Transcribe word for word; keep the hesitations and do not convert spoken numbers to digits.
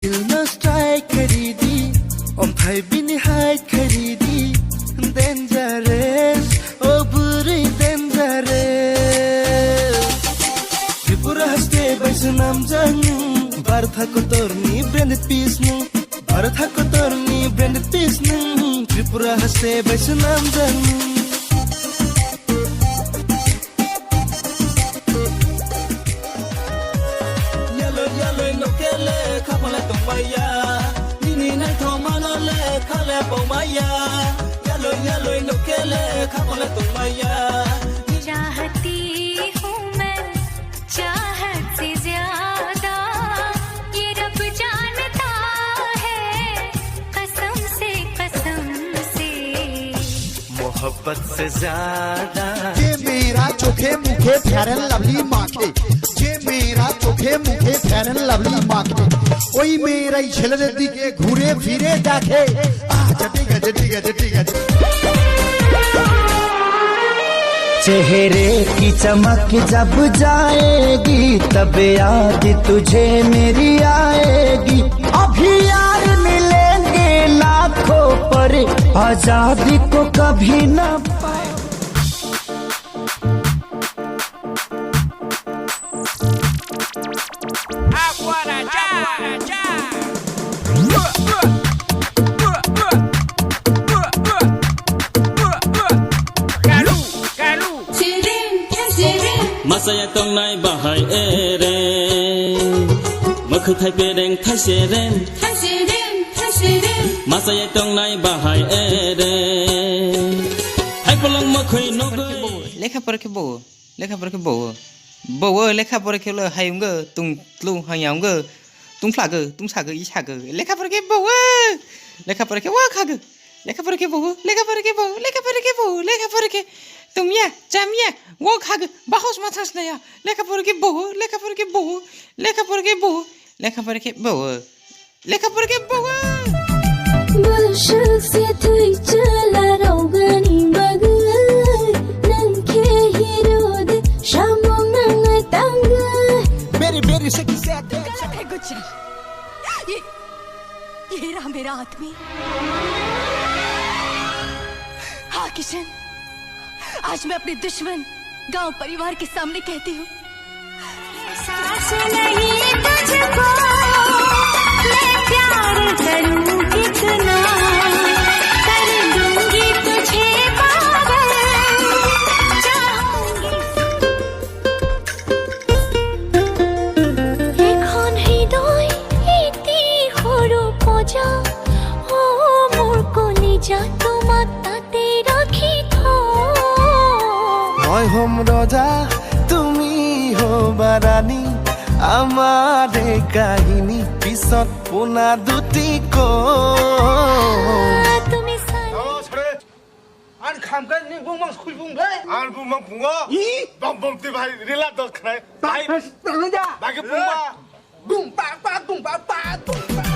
Dilno strike khaidi, omthai bini hide khaidi, dangerous, o bwrwi dangerous. Tripura haste bai swnamjak nwng, Bharat hakotorni branded piece nwng, Bharat hakotorni branded piece nwng, Tripura haste bai swnamjak nwng. Yaloi yaloi nokele khapole tongmaya, nini naithok manole khale pongmaya. Yaloi yaloi nokele khapole tongmaya. चाहती हूँ मैं चाहत से ज्यादा, ये रब जानता है कसम से, कसम से। मोहब्बत से ज्यादा। যে মেয়েরা চোখে মুখে Fair and Lovely মাখে, যে মেয়েরা চোখে মুখে Fair and Lovely মাখে, ওই মেয়েরাই ছেলেদের দিকে ঘুরে ফিরে দেখে। আচ্ছা, ঠিক আছে, ঠিক আছে, ঠিক আছে। चेहरे की चमक जब जाएगी, तब याद तुझे मेरी आएगी। अभी यार मिलेंगे लाखों, पर आजादी को कभी ना पाए। Agora já, já. Kalu, kalu. Masaya tongnai bahai ere. Makhwthai pereng thaise rem. Masaya tongnai bahai ere. Hai polong makhwi nogwi. Lekha pore khe bo. Lekha pore khe bo. Bo lekha pore khe lo hai wngwi tung tlu hanya wngwi. Tung phlagwi, tung sagwi, i sagwi. Lekha pore khe bo. Lekha pore khe wa khagwi. Lekha pore khe bo, lekha pore khe bo, lekha pore khe bo, lekha pore khe. Tumya, chamya, wo khagwi. Bahos ma thas naya. Lekha pore khe bo, lekha pore khe bo, lekha pore khe bo, lekha pore khe bo. Lekha pore khe bo. Bwswk se thwi chwla rogani bagwi, nwng khe hero de samung nangwi tangwi. Very, very sexy, sexy. गलत है गुजर। ये, ये रहा मेरा आदमी। हाँ किशन, आज मैं अपने दुश्मन गांव परिवार के सामने कहती हूँ। एहसास नहीं तुझको, मैं प्यार करूँ कितना, कर दूंगी तुझे पागल, चाहूंगी। এখন হৃদয় এটি হলো পজা, ও মোর কলিজা তোমার তাতে রাখি থ। মই হম ৰজা, তুমি হবা ৰাণী, আমাৰে কাহিনী পিছত পোনা দুটি ক। তুমি চালে Ang khamkha ni bumang sui bung bai. Ang bumang bungo. I? Bom bom ti bai rila dot khnai. Bai. Tangja. Bai ke bumba. Bum pa pa bum pa pa bum pa.